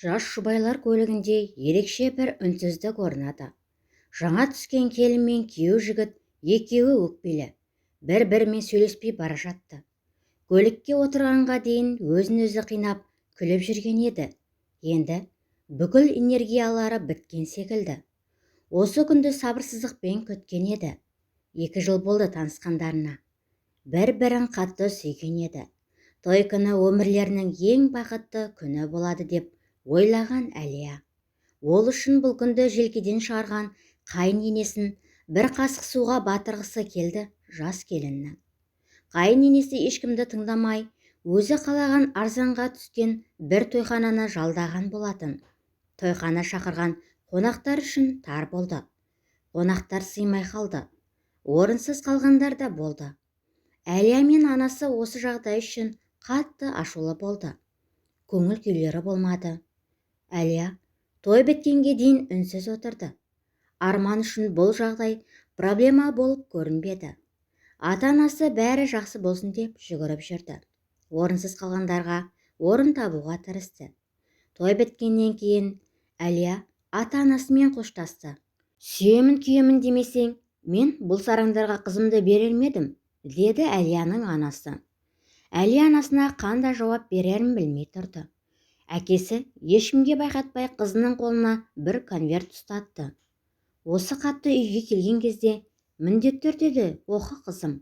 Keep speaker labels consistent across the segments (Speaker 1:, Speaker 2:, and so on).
Speaker 1: Жас жұбайлар көлігінде ерекше бір үнсіздік орнады. Жаңа түскен келін мен күйеу жігіт екеуі өкпелі, бір-бірімен сөйлеспей бара жатты. Көлікке отырғанға дейін өзін-өзі қинап күліп жүрген еді. Енді бүкіл энергиялары біткен секілді. Осы күнді сабырсыздықпен күткен еді. 2 жыл болды танысқандарына. Бір-бірін қатты сүйген еді. Той күні өмірлерінің ең бақытты күні болады деп ойлаған Әлия. Ол үшін бұл күнді желкеден шығарған қайын енесін бір қасық суға батырғысы келді жас келіннің. Қайын енесі ешкімді тыңдамай, өзі қалаған арзанға түскен бір тойхананы жалдаған болатын. Тойхана шақырған қонақтар үшін тар болды. Қонақтар сыймай қалды. Орынсыз қалғандар да болды. Әлия мен анасы осы жағдай үшін қатты ашулы болды. Көңіл күйлері болмады. Әлия той біткенге дейін үнсіз отырды. Арман үшін бұл жағдай проблема болып көрінбеді. Ата-анасы бәрі жақсы болсын деп жүгіріп жүрді. Орынсыз қалғандарға орын табуға тырысты. Той біткеннен кейін Әлия ата-анасымен қоштасты. Сүйемін күйемін демесең, мен бұл сараңдарға қызымды берер ме едім, деді Әлияның анасы. Әлия анасына қандай жауап берерін білмей тұрды. Әкесі ешкімге байқатпай қызының қолына бір конверт ұстатты. Осы хатты үйге келген кезде міндетті түрде де оқы қызым,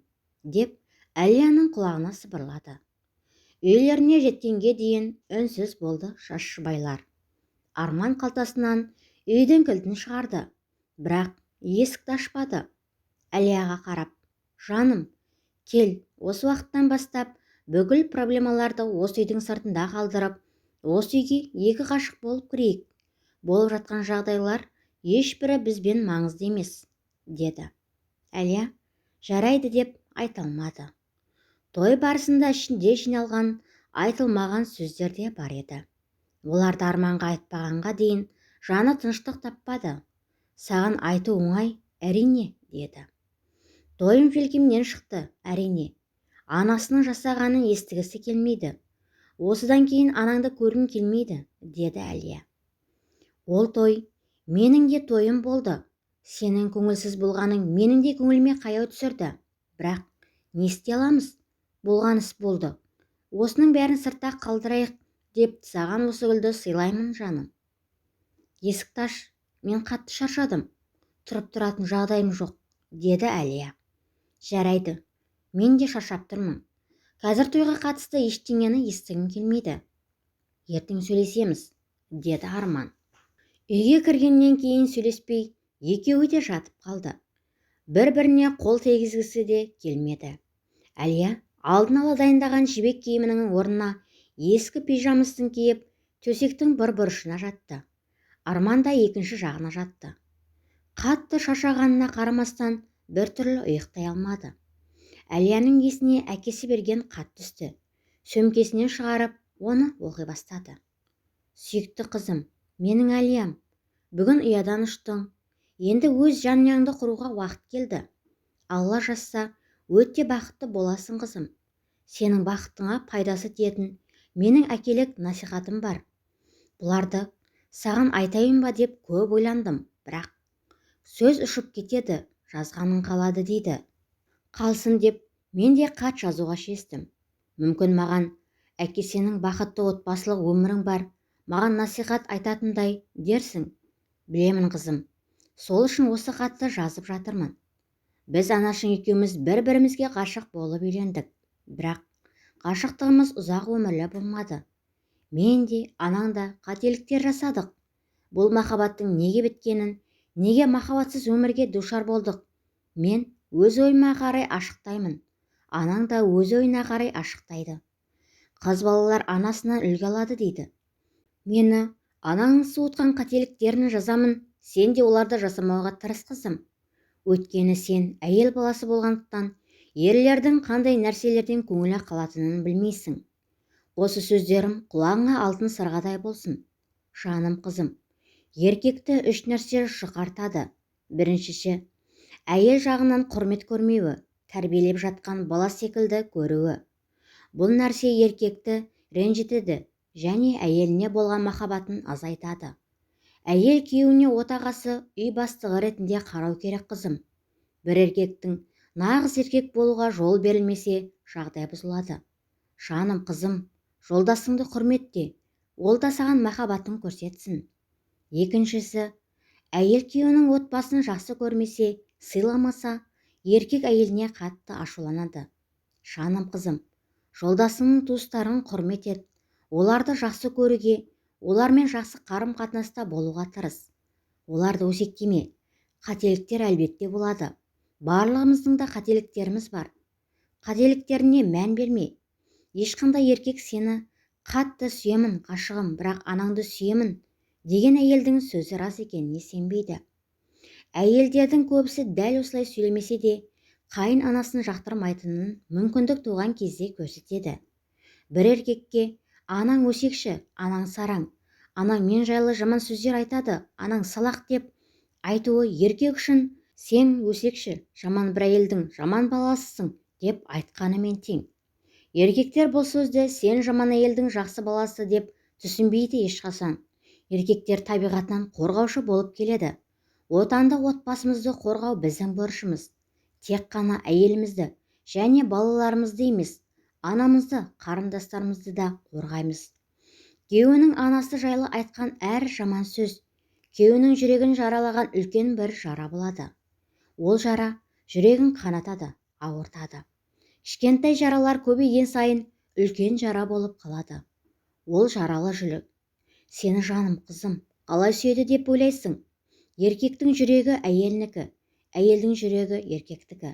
Speaker 1: деп Әлияның құлағына сыбырлады. Үйлеріне жеткенге дейін үнсіз болды жас жұбайлар. Арман қалтасынан үйдің кілтін шығарды, бірақ есікті ашпады. Әлияға қарап, жаным, кел, осы уақыттан бастап бүкіл проблемаларды осы үйдің сыртында қалдырып, осы үйге екі ғашық болып кірейік. Болып жатқан жағдайлар ешбірі бізбен маңызды емес, деді. Әлия жарайды деп айта алмады. Той барысында ішінде жиналған айтылмаған сөздер де бар еді. Оларды Арманға айтпағанға дейін жаны тыныштық таппады. Саған айту оңай, әрине, деді. Тойым желкемнен шықты, әрине. Анасының жасағанын естігісі келмейді. Осыдан кейін анаңды көргім келмейді, деді Әлия. Ол той менің де тойым болды. Сенің көңілсіз болғаның менің де көңіліме қаяу түсірді. Бірақ не істей аламыз? Болған іс болды. Осының бәрін сыртта қалдырайық деп саған осы гүлді сыйлаймын, жаным. Есікті аш, мен қатты шаршадым. Тұрып тұратын жағдайым жоқ, деді Әлия. Жарайды, мен де шаршап тұрмын. Қазір тойға қатысты ештеңені естігім келмейді. Ертең сөйлесеміз, деді Арман. Үйге кіргеннен кейін сөйлеспей, екеуі де жатып қалды. Бір-біріне қол тигізгісі де келмеді. Әлия алдын ала дайындаған жібек киімінің орнына ескі пижамасын киіп, төсектің бір бұрышына жатты. Арман да екінші жағына жатты. Қатты шаршағанына қарамастан бір түрлі ұйықтай алмады. Әлияның есіне әкесі берген хат түсті. Сөмкесінен шығарып, оны оқи бастады. Сүйікті қызым, менің Әлиям, бүгін ұядан ұштың. Енді өз жанұяңды құруға уақыт келді. Алла жазса, өте бақытты боласың қызым. Сенің бақытыңа пайдасы тиетін менің әкелік насихатым бар. Бұларды саған айтайын ба деп көп ойландым, бірақ сөз ұшып кетеді, жазғаның қалады дейді. Қалсын деп мен де хат жазуға шештім. Мүмкін маған әке сенің бақытты отбасылық өмірің бар, маған насихат айтатындай дерсің. Білемін қызым, сол үшін осы хатты жазып жатырмын. Біз анашың екеуміз бір-бірімізге ғашық болып үйлендік. Бірақ ғашықтығымыз ұзақ өмірлі болмады. Мен де, анаң да қателіктер жасадық. Бұл махаббаттың неге біткенін, неге махаббатсыз өмірге душар болдық? Мен өз ойыма қарай ашықтаймын. Анаң да өз ойына қарай ашықтайды. Қыз балалар анасынан үлгі алады дейді. Мені анаңның суытқан қателіктерін жазамын, сен де оларды жасамауға тырыс қызым. Өйткені сен әйел баласы болғандықтан ерлердің қандай нәрселерден көңілі қалатынын білмейсің. Осы сөздерім құлағыңа алтын сырғадай болсын. Жаным қызым, еркекті үш нәрсе жұқартады. Біріншісі, әйел жағынан құрмет көрмеуі, тәрбиелеп жатқан бала секілді көруі. Бұл нәрсе еркекті ренжітеді және әйеліне болған махаббатын азайтады. Әйел күйеуіне отағасы, үй бастығы ретінде қарау керек қызым. Бір еркектің нағыз еркек болуға жол берілмесе, жағдай бұзылады. Жаным қызым, жолдасыңды құрметте, ол да саған махаббатын көрсетсін. Екіншісі, әйел күйеуінің отбасын жақсы көрмесе, сыйламаса, еркек әйеліне қатты ашуланады. Жаным қызым, жолдасыңның туыстарын құрмет ет, оларды жақсы көруге, олармен жақсы қарым-қатынаста болуға тырыс. Оларды өсектеме. Қателіктер әлбетте болады. Барлығымыздың да қателіктеріміз бар. Қателіктеріне мән берме. Ешқандай еркек сені қатты сүйемін, ғашығым, бірақ анаңды сүйемін деген әйелдің сөзі рас екеніне сенбейді. Әйелдердің көбісі дәл осылай сөйлемесе де, қайын анасын жақтырмайтынын мүмкіндік туған кезде көрсетеді. Бір еркекке анаң өсекші, анаң сараң, анаң мен жайлы жаман сөздер айтады, анаң салақ деп айтуы еркек үшін сен өсекші, жаман бір әйелдің жаман баласысың деп айтқанымен тең. Еркектер бұл сөзді сен жаман әйелдің жақсы баласы деп түсінбейді ешқашан. Еркектер табиғатынан қорғаушы болып келеді. Отанды, отбасымызды қорғау біздің борышымыз. Тек қана әйелімізді және балаларымызды емес, анамызды, қарындастарымызды да қорғаймыз. Күйеуінің анасы жайлы айтқан әр жаман сөз күйеуінің жүрегін жаралаған үлкен бір жара болады. Ол жара жүрегін қанатады, ауыртады. Кішкентай жаралар көбейген сайын үлкен жара болып қалады. Ол жаралы жүрек сені, жаным қызым, қалай сүйеді деп ойлайсың? Еркектің жүрегі әйелінікі, әйелдің жүрегі еркектікі.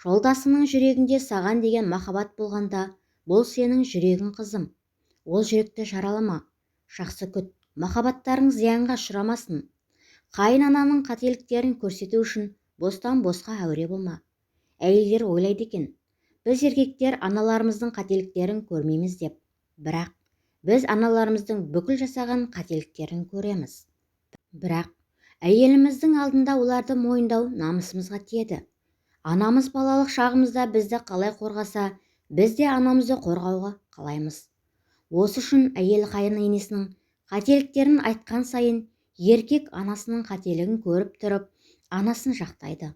Speaker 1: Жолдасыңның жүрегінде саған деген махаббат болғанда, бұл сенің жүрегің қызым. Ол жүректі жаралама, жақсы күт, махаббаттарың зиянға ұшырамасын. Қайын ананың қателіктерін көрсету үшін бостан босқа әуре болма. Әйелдер ойлайды екен, біз еркектер аналарымыздың қателіктерін көрмейміз деп. Бірақ біз аналарымыздың бүкіл жасаған қателіктерін көреміз. Бірақ әйеліміздің алдында оларды мойындау намысымызға тиеді. Анамыз балалық шағымызда бізді қалай қорғаса, біз де анамызды қорғауға қалаймыз. Осы үшін әйел қайын енесінің қателіктерін айтқан сайын, еркек анасының қателігін көріп тұрып, анасын жақтайды.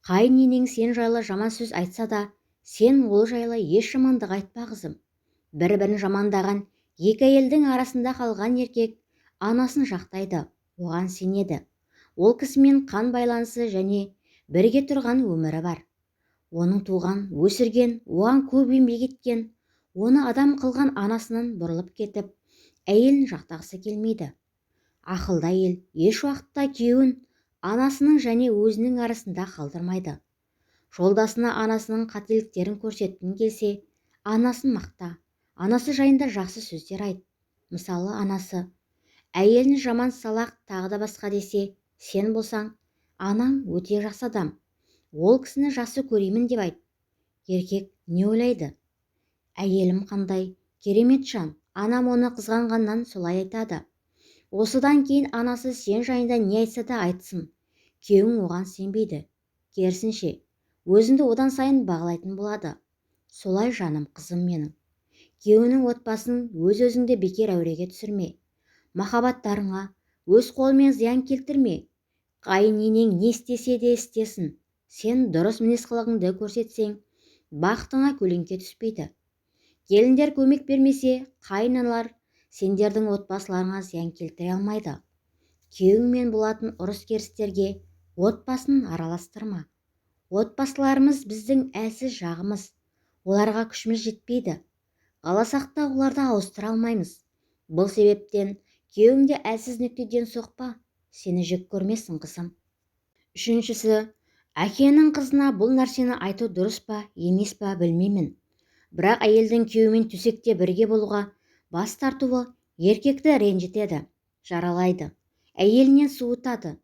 Speaker 1: Қайын енең сен жайлы жаман сөз айтса да, сен ол жайлы еш жамандық айтпа қызым. Бір-бірін жамандаған екі әйелдің арасында қалған еркек анасын жақтайды, оған сенеді. Ол кісімен қан байланысы және бірге тұрған өмірі бар. Оның туған, өсірген, оған көп еңбек еткен, оны адам қылған анасынан бұрылып кетіп, әйелін жақтағысы келмейді. Ақылды әйел еш уақытта күйеуін анасының және өзінің арасында қалдырмайды. Жолдасына анасының қателіктерін көрсеткің келсе, анасын мақта, анасы жайында жақсы сөздер айт. Мысалы, анасы әйелін жаман, салақ, тағы да басқа десе, сен болсаң, анаң өте жақсы адам, ол кісіні жақсы көремін деп айт. Еркек не ойлайды? Әйелім қандай керемет жан, анам оны қызғанғаннан солай айтады. Осыдан кейін анасы сен жайында не айтса да айтсын, күйеуің оған сенбейді. Керісінше, өзіңді одан сайын бағалайтын болады. Солай, жаным қызым менің. Күйеуіңнің отбасын өз-өзіңді бекер әуреге түсірме. Махаббаттарыңа өз қолымен зиян келтірме. Қайын енең не істесе де істесін, сен дұрыс мінез қылығыңды көрсетсең, бақытыңа көлеңке түспейді. Келіндер көмек бермесе, қайын аналар сендердің отбасыларыңа зиян келтіре алмайды. Күйеуіңмен болатын ұрыс-керістерге отбасын араластырма. Отбасыларымыз біздің әлсіз жағымыз, оларға күшіміз жетпейді. Қаласақ та оларды ауыстыра алмаймыз. Бұл себептен күйеуіңді әлсіз нүктеден соқпа, сені жек көрмесін қызым. Үшіншісі, әкенің қызына бұл нәрсені айту дұрыс па, емес па білмеймін. Бірақ әйелдің күйеуімен төсекте бірге болуға бас тартуы еркекті ренжітеді, жаралайды, әйелінен суытады.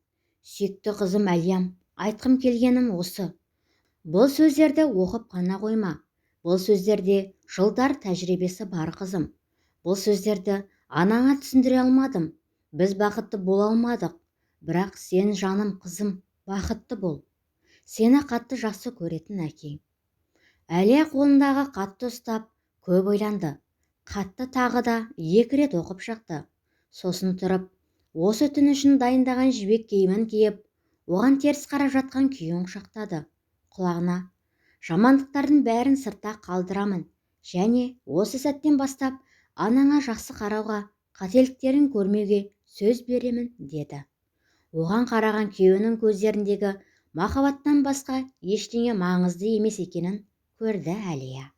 Speaker 1: Сүйікті қызым Әлиям, айтқым келгенім осы. Бұл сөздерді оқып қана қойма. Бұл сөздерде жылдар тәжірибесі бар қызым. Бұл сөздерді анаңа түсіндіре алмадым. Біз бақытты бола алмадық. Бірақ сен, жаным қызым, бақытты бол. Сені қатты жақсы көретін әкең. Әлия қолындағы қатты ұстап, көп ойланды. Хатты тағы да екі рет оқып шықты. Сосын тұрып, осы түн үшін дайындаған жібек киімін киіп, оған теріс қарап жатқан күйеуін құшақтады. Құлағына: «Жамандықтардың бәрін сыртта қалдырамын және осы сәттен бастап анаңа жақсы қарауға, қателіктерін көрмеуге сөз беремін», – деді. Оған қараған күйеуінің көздеріндегі махаббаттан басқа ештеңе маңызды емес екенін көрді Әлия.